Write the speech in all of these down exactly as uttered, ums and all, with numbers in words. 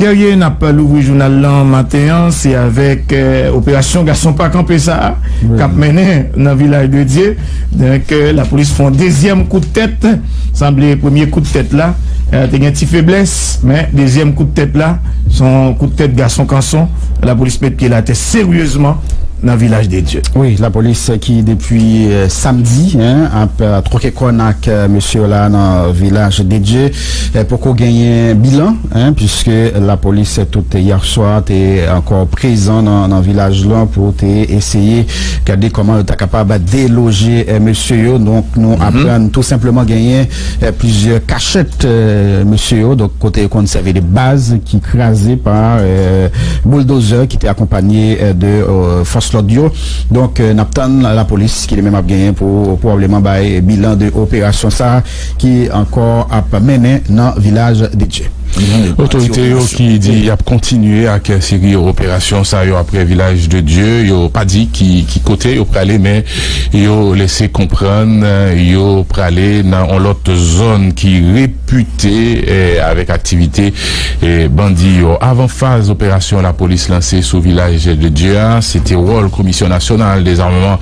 Guerrier, n ap louvri jounal lan maten an, se avèk, eh, operasyon Gason Pa Kanpe sa a, k ap mennen nan Vilaj de Dye. Donk, eh, lapolis fè yon dezyèm kout tèt. Sanble premye kout tèt la, eh, te gen ti feblès, men dezyèm kout tèt la, se yon kout tèt gason kanson. Lapolis met pye l atè seryezman nan Vilaj de Dye. Wi, lapolis ki depi, eh, samdi, en, ap, eh, twoke kòn ak, eh, mesye yo la nan Vilaj de Dye, eh, poko genyen bilan, en, piske lapolis tout yè swa te ankò prezan nan, nan vilaj lan pou te eseye gade kòman yo ta kapab deloje, eh, mesye yo. Donk, nou aprann tou senpleman genyen, eh, plizyè kachèt, eh, mesye yo. Donk, kote yo konn sèvi de baz ki kraze pa, eh, bouldozè ki te akonpanye, eh, de, eh, fòs lòd yo. Donk, eh, n ap tann lapolis ki li menm ap genyen pou pwobableman bay bilan de operasyon sa a ki ankò ap mennen nan Vilaj de Dye. Otorite yo ki di y ap kontinye ak seri operasyon sa yo apre Vilaj de Dye, yo pa di ki, ki kote yo prale, men yo lese konprann, eh, yo prale nan yon lòt zòn ki repite, eh, avèk aktivite, eh, bandi yo. Avan faz operasyon lapolis lanse sou Vilaj de Dye a, se te wòl Komisyon Nasyonal Dezamman,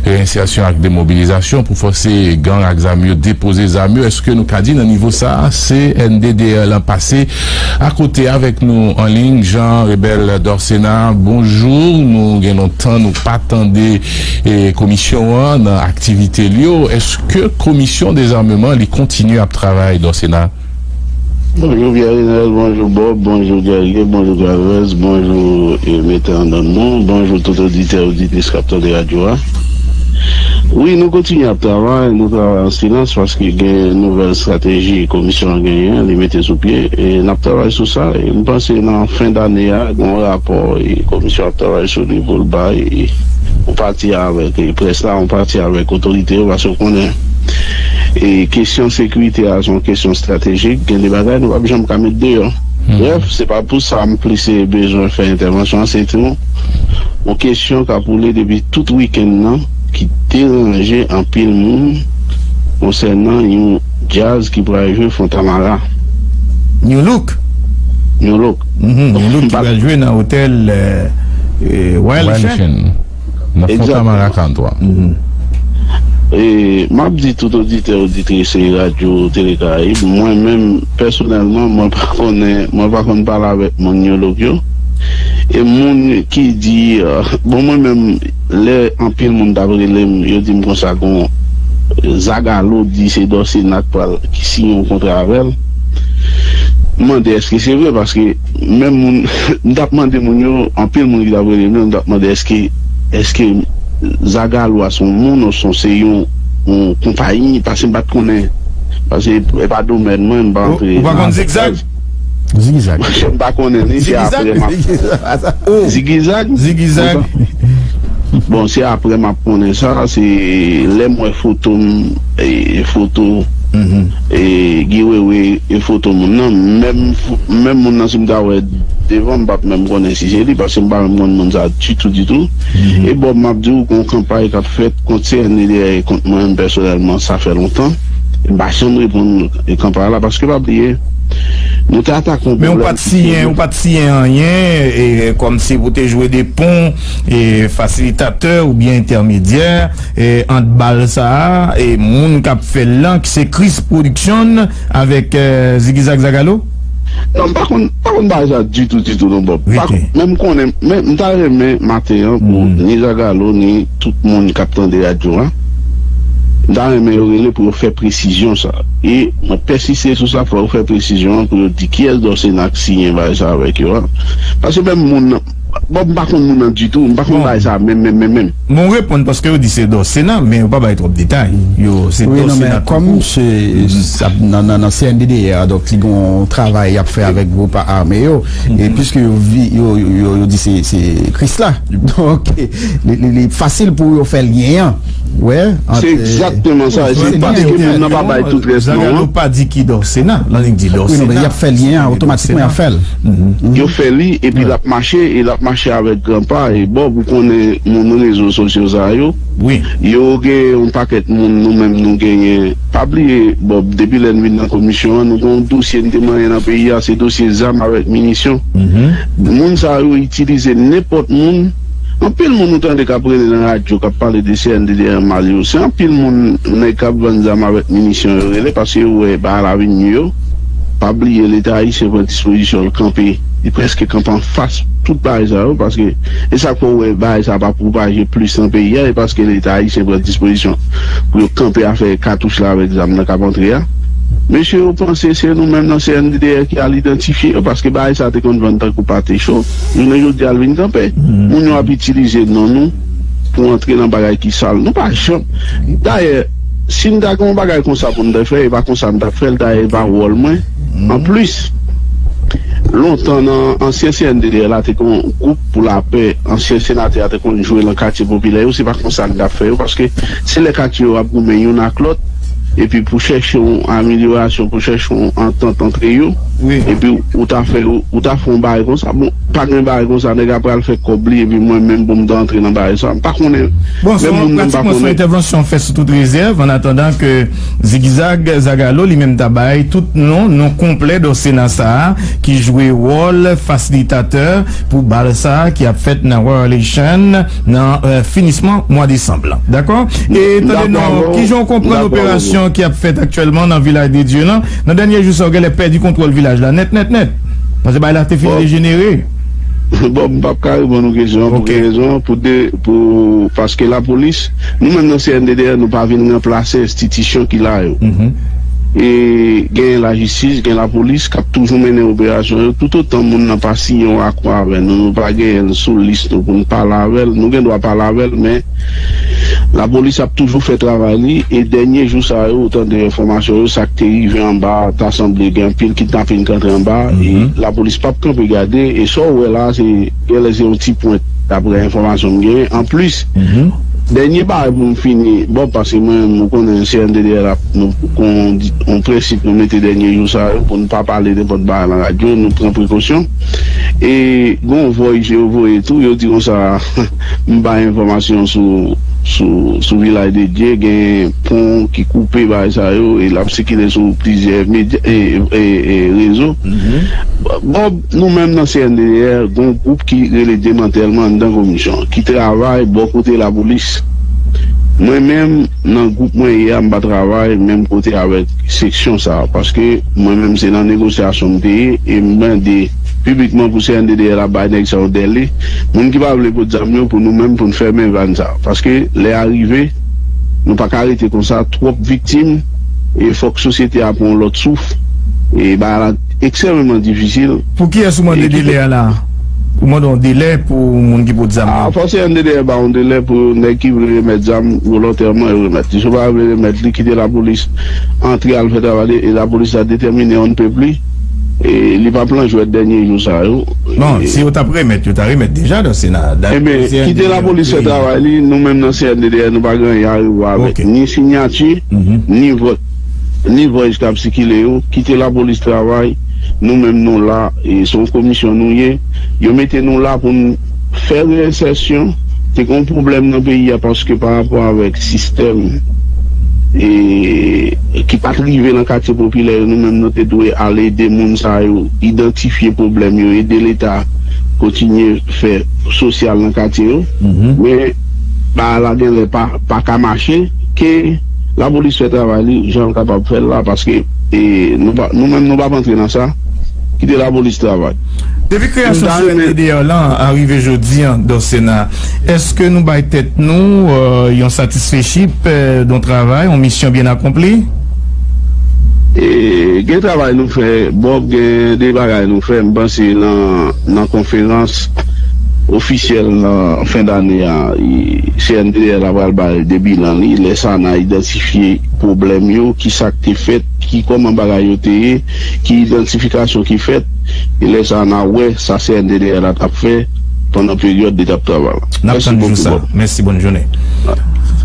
Reyensèsyon ak Demobilizasyon pou fòse gang ak zam yo depoze zam yo. Èske nou ka di nan nivo sa a, C N D D R lan pase akote? Avèk nou an liy, Jean Rebel Dorcena, bonjou. Nou gen lontan nou pa tande, eh, komisyon an nan aktivite l yo. Èske Komisyon Dezamman li kontinye ap travay, Dorcena? Bonjou Pierre Renel, bonjou Bob, bonjou Guerrier, bonjou Gravez, bonjou, eh, Mèt Andon, bonjou tout oditè, oditris k ap tande radyo a. Wi, nou kontinye ap travay, nou travay an silans paske gen nouvèl estrateji komisyon an genyen, li mete sou pye, e n ap travay sou sa, e m panse nan fen dane a, gen yon rapò, e komisyon ap travay sou li pou l bay, e yon pati avèk, e près la, yon pati avèk otorite yo, paske w konnen, e kesyon sekirite a, se yon kesyon estratejik, gen de bagay nou p ap janm ka met deyò. Brèf, se pa pou sa m plis bezwen fè entèvansyon an, se tou yon kesyon k ap woule depi tout wikenn nan, ki deranje anpil moun konsènan yon djaz ki pral jwe Fontamara. New Look. New Look. Mhm, New Look ki pral jwe nan otèl, eh, eh, Royal Ocean. Nan Fontamara karant twa. E m ap di tout oditè, oditris Radyo Tele Karayib, mwen menm, pèsonèlman, mwen pa konnen, mwen pa konn pale avèk moun New Look yo. E moun ki di, euh, bon, mwen menm, lè anpil moun t ap rele m, yo di m konsa, gon Zagalo di se Dorcena k pral, ki siyen yon kontra avè l. M mande èske se vre, paske menm moun, m t ap mande moun yo, anpil moun ki t ap rele m yo, m t ap mande èske, èske Zagalo a se yon moun, ou se yon, se yon, yon konpayi, paske m pa t konnen. Paske e pa domèn mwen, m pa antre. Ou pa konn Zigzag? Zigizag. M pa konnen li, se apre m ap. Zigizag? Zigizag? Zigizag. Bon, se apre m ap konnen sa, se lè m wè foto m, e, foto, e, Guy Wewe, e foto moun nan, menm, menm moun nan, si m ta wè devan, m p ap menm konnen si se li, paske m pa menm konn moun sa ditou, ditou. E bon, m ap di w, gon kanpay k ap fèt kont C N D D R e kont mwen menm pèsonèlman, sa fè lontan. M pa janm reponn kanpay la, paske pa bliye, nou te atake yon pwoblèm. Men ou pa t siyen, ou pa t siyen anyen, e, kòmsi pou te jwe de pon, e, fasilitatè oubyen entèmedyè, e, ant bal sa a, e, moun k ap fè l lan, ki se Chris Production avèk, e, Zigizag Zagalo? Non, m pa konn, pa konn bagay sa ditou, ditou, non, Bob. Men m konnen, men m ta renmen maten an pou ni Zagalo, ni tout moun k ap tande radyo a, m ta renmen yo rele pou yo fè presizyon sa. E mwen pèsiste sou sa, fò yo fè presizyon an pou yo di kiyès Dorcena k siyen bagay sa avèk yo a. Paske menm moun nan, Bob, m pa konn moun nan ditou, m pa konn bagay sa menm, menm, menm, menm. Bon, ou reponn paske yo di se Dorcena, men yo pa bay twòp detay. Yo, se Dorcena tout kout. Wi, non, men kòm se, sa, nan, nan, nan C N D D R, donk, li gon travay y ap fè avèk gwoup ame yo. E piske yo, yo, yo, yo di se, se Chris la. Donk, li, li, li fasil pou yo fè lyen an. wè ant. Se egzakteman sa. Se paske moun nan pa bay tout rès non an. Zagalo pa di ki Dòsena, l annik di Dòsena. Wi, non, men y ap fè lyen an, otomatikman y ap fè l. Yo fè li, epi l ap mache, e l ap mache avèk Granpa, e Bòb, ou konnen moun rezo sosyo sa yo. Yo gen yon pakèt moun nou menm nou genyen. Pa bliye, Bòb, depi lè n vin nan komisyon an, nou gen yon dosye n te manyen nan peyi a, se dosye zam avèk minisyon. Moun sa yo itilize nenpòt moun. Anpil moun ou tande k ap rele nan radyo, k ap pale de C N D D R mal yo, se anpil moun, nèg k ap vann zam avèk minisyon yo rele, paske yo wè bagay la vin nui yo. Pa bliye, Leta ayisyen pran dispozisyon l kanpe, li prèske kanpe anfas tout bagay sa yo, paske e sa k fè w wè bagay sa pa pwopaje plis nan peyi a, e paske Leta ayisyen pran dispozisyon pou yo kanpe afè katouch la avèk zam nan k ap antre a. Mesye yo panse se nou menm nan C N D D R ki al idantifye yo, paske bagay sa te konn vann tankou pate cho. Jounen jodi a, l vin kanpe. Moun yo ap itilize non nou pou antre nan bagay ki sal. Nou pa janm. Dayè, si n ta gen yon bagay konsa pou n ta fè, e pa konsa n t ap fè l. Dayè, e pa wòl mwen. Anplis, lontan nan ansyen C N D D R la, te gen yon gwoup pou lapè, ansyen senatè a te konn jwe nan katye popilè yo, se pa konsa n t ap fè yo, paske se lè katye yo ap goumen youn ak lòt, epi pou chèche yon amelyorasyon, pou chèche yon antant antre yo, epi ou ta fè, ou ta fè yon bagay konsa. Bon, pa gen bagay konsa, nèg la pral fè kòb li, epi mwen menm pou m ta antre nan bagay sa, m pa konnen. Bon, se pratikman se yon entèvansyon fè sou tout rezèv, an atandan ke Zigzag Zagalo li menm ta bay tout non, non konplè Dòsena sa a, ki jwe wòl fasilitatè pou bal sa a ki ap fèt nan Royal Haitian nan finisman mwa desanm lan. Dakò? E tande non, kijan w konprann operasyon ki ap fèt aktyèlman nan Vilaj de Dye lan, nan dènye jou sa yo genlè pèdi kontwòl vilaj la nèt, nèt, nèt. Paske bagay la te fin dejenere. Bon, m p ap ka reponn ou kesyon an pou ki rezon, pou de, pou, paske lapolis, nou menm nan C N D D R, nou pa vin ranplase enstitisyon ki la yo. E gen lajistis, gen lapolis k ap toujou mennen operasyon yo, toutotan moun nan pa siyen yon akò avè nou, nou pa genyen l sou lis nou pou n pale avè l, nou gen dwa pale avè l, men lapolis ap toujou fè travay li, e dènye jou sa yo, ou tande enfòmasyon yo, sa k te rive anba a, ta sanble gen anpil kidnaping k antre anba a, e lapolis p ap kanpe gade, e sa w wè la, se, genlè se yon ti pwent, daprè enfòmasyon m genyen. Anplis, dènye bagay pou m fini, bon, paske mwen, ou konnen C N D D R la, nou gon yon prensip nou mete dènye jou sa yo, pou n pa pale nenpòt bagay nan radyo, nou pran prekosyon. E gon voice yo voye tou, yo di konsa, m bay enfòmasyon sou, sou, sou Vilaj de Dye, gen pon ki koupe bagay sa yo, e l ap sikile sou plizyè medya, e, e, e rezo. Bon, nou menm nan C N D D R, gon gwoup ki rele Demantèlman anndan komisyon, ki travay bò kote lapolis. Mwen menm, nan gwoup mwen ye a, m pa travay menm kote avèk seksyon sa a, paske mwen menm se nan negosyasyon m te ye, e m mande piblikman pou C N D D R la bay nèg sa yo dèle. Moun ki pa vle pot zam yo pou nou menm pou n fèmen vàn sa a. Paske lè a rive, nou pa ka rete konsa, twòp viktim, e fòk sosyete a pran yon lòt souf. E bagay la ekstrèmeman difisil. Pou kiyès ou mande delè a la? Ou mande yon delè pou moun ki pot zam yo? A, fòk C N D D R ba yon delè pou nèg ki vle remèt zam volontèman yo remèt li. Si yo pa vle remèt li, kite lapolis antre al fè travay li, e lapolis la detèmine on ne peut plus. E li p ap lan jwèt dènye jou sa yo. Non, si yo t ap remèt, yo ta remèt deja, donk se nan dat. Ebyen, kite lapolis fè travay li, nou menm nan C N D D R, nou pa gen anyen a rewè avèk ni siyati, ni vòt, ni voice k ap sikile yo, kite lapolis travay, nou menm nou la, e se yon komisyon nou ye, yo mete nou la pou n fè reyensèsyon, te gen yon pwoblèm nan peyi a paske pa rapò avèk sistèm, e, ki pa t rive nan katye popilè yo, nou menm nou te dwe al ede moun sa yo idantifye pwoblèm yo, ede Leta kontinye fè sosyal nan katye yo. Men, bagay la genlè pa, pa ka mache, ke lapolis fè travay li, jan l kapab fè l la, paske, e, nou pa, nou menm nou p ap antre nan sa. Kite lapolis travay. Depi kreyasyon C N D D R lan a rive jodi a, Dòsena, èske nou bay tèt nou, euh, yon satisfechip, euh, don travay, yon misyon byen akonpli? E, gen travay nou fè, Bòb, gen de bagay nou fè, m panse nan, nan konferans ofisyèl nan fen dane a, e, C N D D R la pral bay de bilan li, lè sa n a idantifye pwoblèm yo, ki sa k te fèt, ki kòman bagay yo te ye, ki idantifikasyon ki fèt, e lè sa a n a wè sa C N D D R la t ap fè pandan peryòd li t ap travay la. N ap tann jou sa. Mèsi, bòn jounen.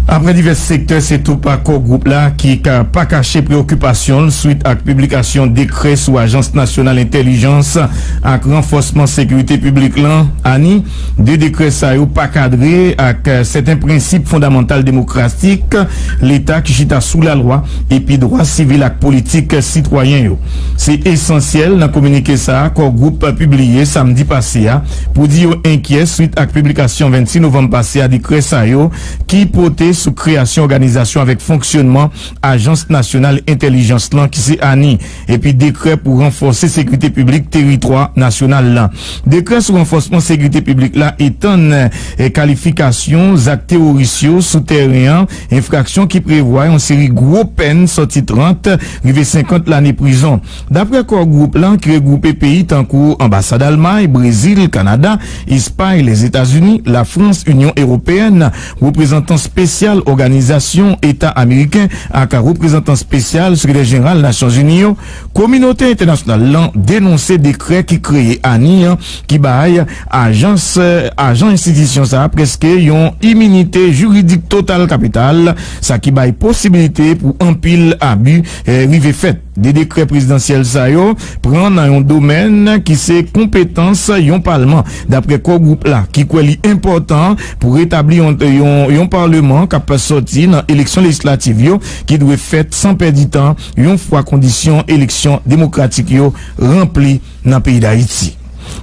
Apre divès sektè, se tou pa Core Group la ki ka pa kache preokipasyon l swit ak piblikasyon dekrè sou Ajans Nasyonal Entèlijans ak Ranfòsman Sekirite Piblik lan, ani. De dekrè sa yo pa kadre ak, eh, sèten prensip fondamantal demokratik Leta ki chita sou lalwa epi dwa sivil ak politik sitwayen yo. Se esansyèl nan kominike sa a Core Group pibliye samdi pase a pou di yo enkyè swit ak piblikasyon vennsis novanm pase a dekrè sa yo ki pote sou kreyasyon òganizasyon avèk fonksyonman Ajans Nasyonal Entèlijans lan ki se ani, epi dekrè pou ranfòse sekirite piblik teritwa nasyonal lan. Dekrè sou ranfòsman sekirite piblik la etann, eh, kalifikasyon zak teworis yo sou tèren an, enfraksyon ki prevwa yon seri gwo pèn sòti trant rive senkant lane prizon. Dapre Core Group lan ki regwoupe peyi tankou anbasad Almay, Brezil, Kanada, Espay, Lèzetazini, Lafrans, Inyon Ewopeyèn, reprezantan espesyal Òganizasyon Eta Ameriken ak reprezantan espesyal Sekretè Jeneral Nasyonzini yo, kominote entènasyonal lan denonse dekrè ki kreye ani an ki bay ajans, ajan enstitisyon sa a prèske yon iminite jiridik total kapital, sa ki bay posibilite pou anpil abi, eh, rive fèt. De dekrè prezidansyèl sa yo pran nan yon domèn ki se konpetans yon palman, dapre Core Group la, ki kwè li enpòtan pou retabli yon, yon, yon palman k ap sòti nan eleksyon lejislatif yo, ki dwe fèt san pèdi tan, yon fwa kondisyon eleksyon demokratik yo ranpli nan peyi Dayiti.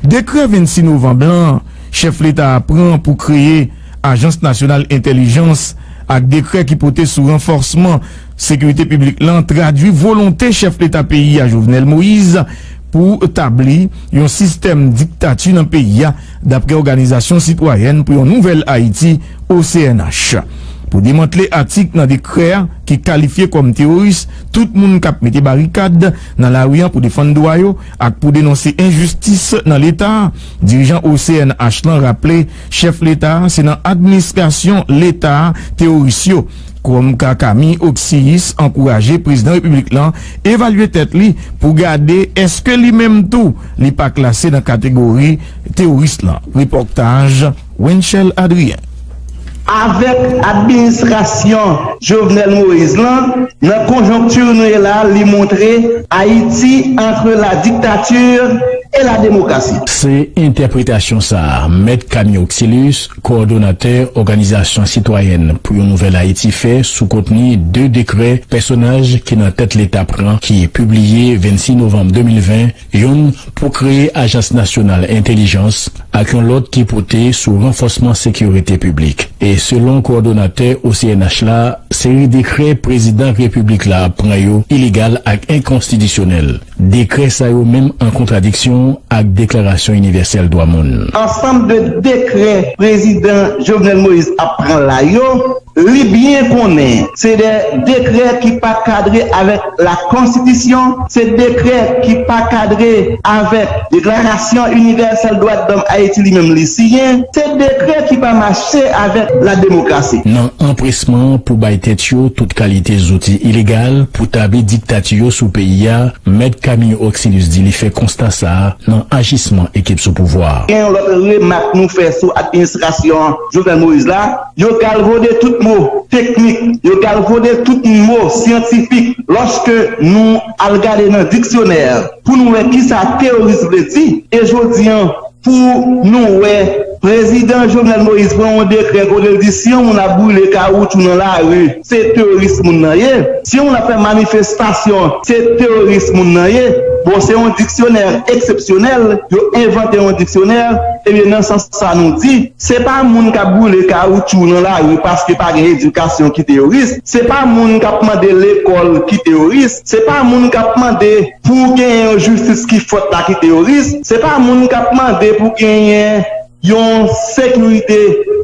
Dekrè vennsis novanm lan, chèf Leta a pran pou kreye Ajans Nasyonal Entèlijans ak dekrè ki pote sou ranfòsman sekirite piblik lan tradui volonte chèf Leta peyi a, Jovenel Moïse, pou tabli yon sistèm diktati nan peyi a, dapre Òganizasyon Sitwayèn pou yon Nouvèl Ayiti, O C N H. Pou demantle atik nan dekrè a ki kalifye kòm teworis tout moun k ap mete barikad nan lari an pou defann dwa yo ak pou denonse enjistis nan Leta a, dirijan O C N H lan raple chèf Leta a se nan administrasyon Leta a teworis yo. Kòm ka Kami Oksiyis ankouraje prezidan repiblik lan evalye tèt li pou gade èske li menm tou li pa klase nan kategori teworis lan. Repòtaj Wenchel Adrien. Avèk administrasyon Jovenel Moïse lan, nan konjonkti nou ye la, li montre Ayiti entre la dictature et la démocratie. Se entèpretasyon sa a Mèt Camille Oxilus, kowòdonatè Òganizasyon Sitwayèn pou yon Nouvèl Ayiti, fè sou kontni de dekrè pèsonaj ki nan tèt Leta pran, ki pibliye vennsis novanm de mil ven, youn pou kreye Ajans Nasyonal Entèlijans ak yon lòt ki pote sou ranfòsman sekirite piblik. E selon kowòdonatè O C N H la, seri dekrè prezidan repiblik la ap pran yo ilegal ak enkonstitisyonèl. Dekrè sa yo menm an kontradiksyon ak Deklarasyon Inivèsèl Dwa Moun. Ansanm de dekrè prezidan Jovenel Moïse ap pran la yo, li byen konnen se de dekrè ki pa kadre avèk lakonstitisyon, se dekrè ki pa kadre avèk Deklarasyon Inivèsèl Dwa Dòm Ayiti li menm li siyen, se dekrè ki pa mache avèk lademokrasi. Nan anpresman pou bay tèt yo tout kalite zouti ilegal pou tabli diktati yo sou peyi a, Mèt Camille Oxilus di li fè konsta sa a nan ajisman ekip sou pouvwa a. Gen yon lòt remak nou fè sou administrasyon Jovenel Moïse la, yo galvode tout mo teknik, yo galvode tout mo syantifik. Lòske nou al gade nan diksyonè pou nou wè kisa teworis vle di, e jodi an, pou nou wè prezidan Jovenel Moïse pran yon dekrè kote l di si yon moun ap boule kawotchou nan lari, se teworis moun nan ye. Si yon moun ap fè manifestasyon, se teworis moun nan ye. Bon, se yon diksyonè eksepsyonèl, yo envante yon diksyonè, ebyen, nan sans sa nou di, se pa moun k ap boule kawotchou nan lari paske pa gen edikasyon ki teworis, se pa moun k ap mande lekòl ki teworis, se pa moun k ap mande pou genyen yon jistis ki fòt la ki teworis, se pa moun k ap mande pou genyen yon sekirite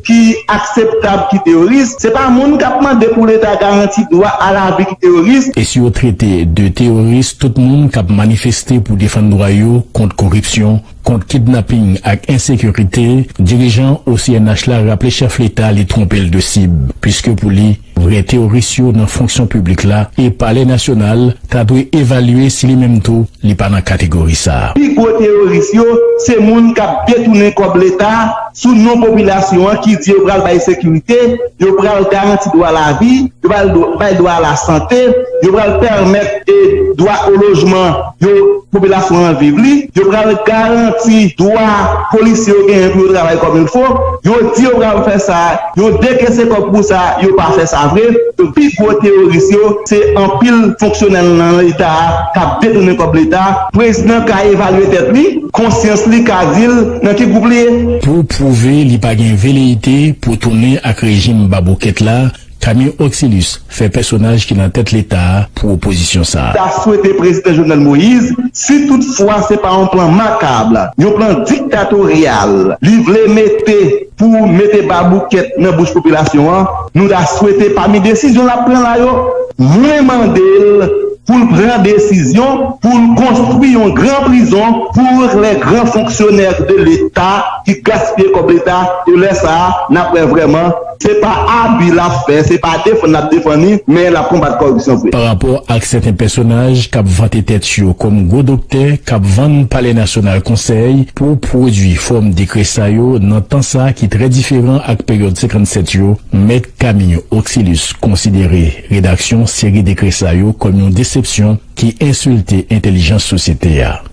ki akseptab ki teworis, se pa moun k ap mande pou Leta garanti dwa a lavi ki teworis. E si yo trete de teworis tout moun k ap manifeste pou defann dwa yo kont koripsyon, kont kidnaping ak ensekirite, dirijan O C N H la raple chèf Leta li twonpe l de sib, piske pou li, vrè teworis yo nan fonksyon piblik la e Palè Nasyonal ta dwe evalye si li menm tou li pa nan kategori sa a. Pi gwo teworis yo, se moun k ap detounen kòb Leta, sou non popilasyon an ki di yo pral bay sekirite, yo pral garanti dwa lavi, yo pral do- bay dwa a lasante, yo pral pèmèt e dwa o lojman yo popilasyon an viv li, yo pral garanti dwa polisye yo genyen pou yo travay kòm il fo, yo di yo pral fè sa, yo dekese kòb pou sa, yo pa fè sa vre. Pi gwo teyoris yo, se anpil fonksyonè nan leta a k ap detounen kòb leta. Prezidan ka evalye tèt li, konsyans li ka di l nan ki gwoup li ye. Pou pwouve li pa gen veleyite pou tounen ak rejim baboukèt la, Camille Oxilus fè pèsonaj ki nan tèt leta a pou opozisyon sa a. Ta swete prezidan Jovenel Moïse, si toutfwa se pa yon plan makab, yon plan diktatoryal, li vle mete pou mete baboukèt nan bouch popilasyon an, nou ta swete pami desizyon l ap pran la yo, mwen mande l pou l pran desizyon pou l konstwi yon gran prizon pou lè gran fonksyonè de leta ki gaspiye kòb leta, e lè sa a, n ap wè vrèman se pa abi l ap fè, se pa defann l ap defann li, men l ap konbat kòripsyon vre. Pa rapò ak sèten pèsonaj k ap vante tèt yo kòm gwo doktè k ap vann Palè Nasyonal konsèy pou pwodui fòm dekrè sa yo nan tan sa ki trè diferan ak peryòd senkannsèt yo, Mèt Camille Oxilus konsidere redaksyon seri dekrè sa yo kòm yon desepsyon ki ensilte entèlijans sosyete a.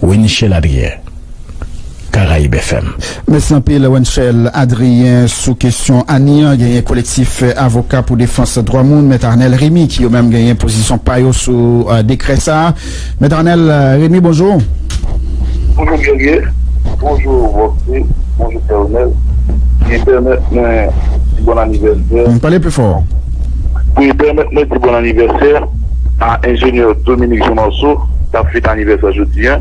Wenchel Adrien, Karayib F M. Mèsi anpil, Wenchel Adrien. Sou kesyon ANI an, genyen Kolektif Avoka pou Defans Dwa Moun, Mèt Arnel Remy, ki yo menm genyen pozisyon pa yo sou eh, dekrè sa a. Mèt Arnel eh, Remy, bonjou. Bonjou Guerrier, bonjou Roxy, bonjou Pè Ronel. Byen pèmèt mwen di bon anivèsè. Pale pi fò. Wi, pèmèt mwen di bon anivèsè a enjenyè Dominique Jean Marceau, k ap fete anivèsè jodi a.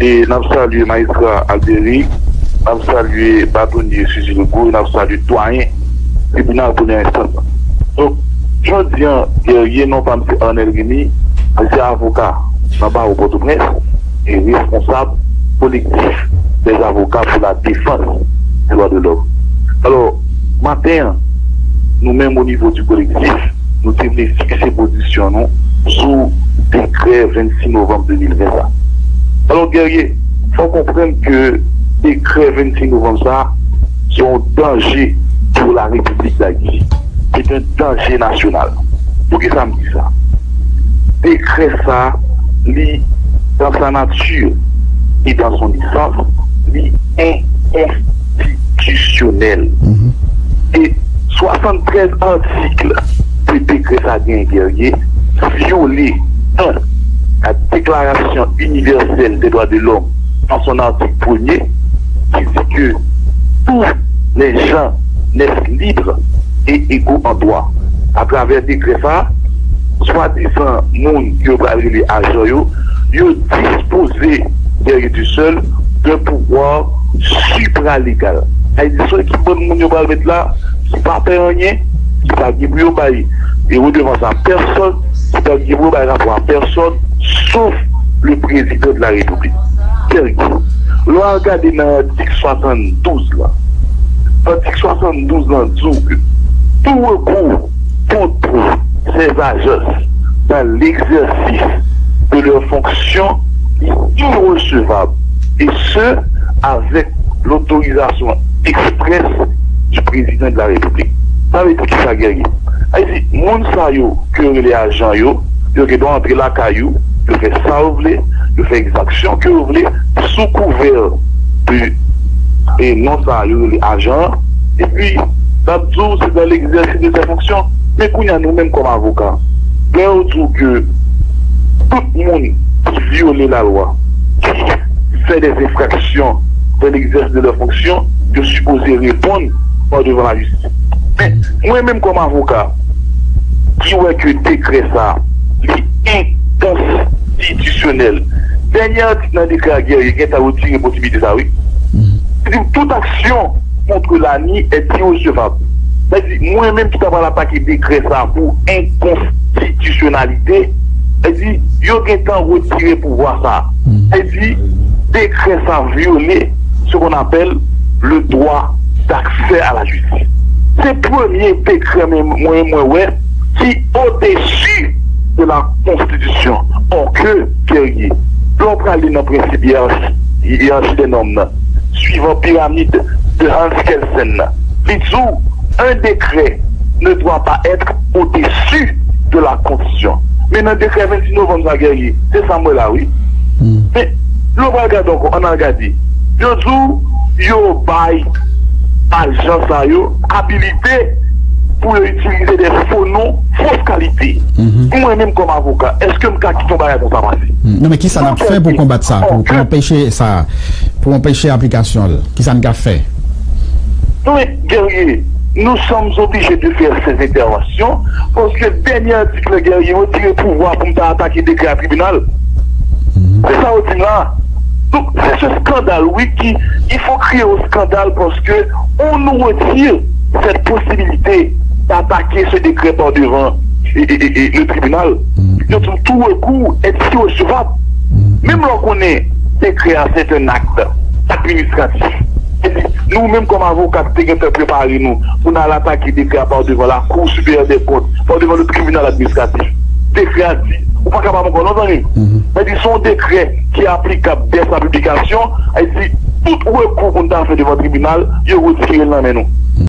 E n ap salye Majistra Alberic, n ap salye batonye Suzy Legault, e n ap salye dwayen tribinal premyè enstans la. Donk, jodi a, Guerrier, non pa m se Arnel Remy, mwen se avoka nan bawo Pòtoprens e responsab kolektif dèzavoka pou la defans dè dwa de lòm. Alò, maten an, nou menm o nivo di kolektif, nou te vle fikse pozisyon nou sou dekrè vennsis novanm de mil ven sa. Alò, Guerrier, fò w konprann ke dekrè vennsis novanm sa, se yon danje pou la Repiblik Dayiti. Se yon danje nasyonal. Poukisa m di sa? Dekrè sa, li, dans sa nature et dans son essence, li enkonstitisyonèl. E swasanntrèz atik ke dekrè sa genyen, Guerrier, vyole, un, la Déclaration universelle des droits de l'homme dans son article premier, qui dit que tous les gens naissent libres et égaux en droit. Atravè dekrè sa, swadizan moun ke yo pral rele ajan yo, yo dispoze, Guerrier, du seul, d'un pouvoir supralegal. Sa vle di, se ki bann moun yo pral met la, ki pa pè anyen, ki pa gen pou yo bay e redevans a pèsòn, ki pa gen pou yo bay rapò a pèsòn, sof le président de la République. Guerrier, lè w al gade nan atik swasanndouz la, atik swasanndouz la di w ke tout recours contre ces agences dans l'exercice de leurs fonctions est irrecevable, et ce, avec l'autorisation expresse du président de la République. Sa vle di kisa, Guerrier? Sa vle di, moun sa yo ke yo rele ajan yo, yo gen dwa antre lakay ou, yo fè sa yo vle, yo fè egzaksyon ke yo vle, sou kouvè de e non sa yo rele ajan an. Epi, n ap di w se dans l'exercice de ses fonctions. Men kounye a, nou menm kòm avoka, lè yo di w ke tout moun ki vyole lalwa, ki fè des infractions dans l'exercice de leurs fonctions, yo sipoze reponn pa devan lajistis. Men, mwen menm kòm avoka, ki wè ke dekrè sa, li enkonstitisyonèl. Dènye atik nan dekrè a, Guerrier, gentan retire posiblite sa, wi. Li di tout action contre l'ANI est irrecevable. Sa vle di, mwen menm ki ta pral atake dekrè sa pou enkonstitisyonalite, sa vle di, yo gentan retire pouvwa sa. Sa vle di, dekrè sa vyole ce qu'on appelle le droit d'accès à la justice. Se premye dekrè mwen, mwen, mwen wè ki odesi de la konstitisyon. Or ke, Guerrier, lè w prale nan prensip yerachi, yerachi dè nòm nan, swivan piramid de Hans Kelsen nan. Li di w, un décret ne doit pas être au-dessus de la Constitution. Men nan dekrè vennsis novanm sa, Guerrier, se sa m wè la, wi. Men lè w pral gade ankò, ann al gade. Yo di w, yo bay ajan sa yo abilite pou yo itilize de fo non, fos kalite. Pou mwen menm kòm avoka, èske m ka kite yon bagay konsa pase? Non, men kisa n ap fè pou konbat sa, pou, pou anpeche sa, pou anpeche aplikasyon l? Kisa n ka fè? Non, men, Guerrier, nous sommes obligés de faire ces interventions, paske dènye atik la, Guerrier, retire pouvwa pou m ta atake dekrè a tribinal. Se sa yo di m la. Donk, c'est ce scandale, oui, qui, il faut crier au scandale parce que on nous retire cette possibilité d'attaquer ce décret par devant et, et, et, et le tribunal. Yo di tou recours est irrecevable. Menm lè w konnen dekrè a c'est un acte administratif. Epi, nou menm kòm avoka ki te gentan prepare nou pou n al atake dekrè a par devant la Cour supérieure des comptes, par devant le tribunal administratif. Dekrè a di, ou pa kapab ankò non, zanmi. Sa di se yon dekrè ki aplikab dès sa piblikasyon, sa di tout rekou pou n ta fè devan tribinal, yo retire l nan men nou.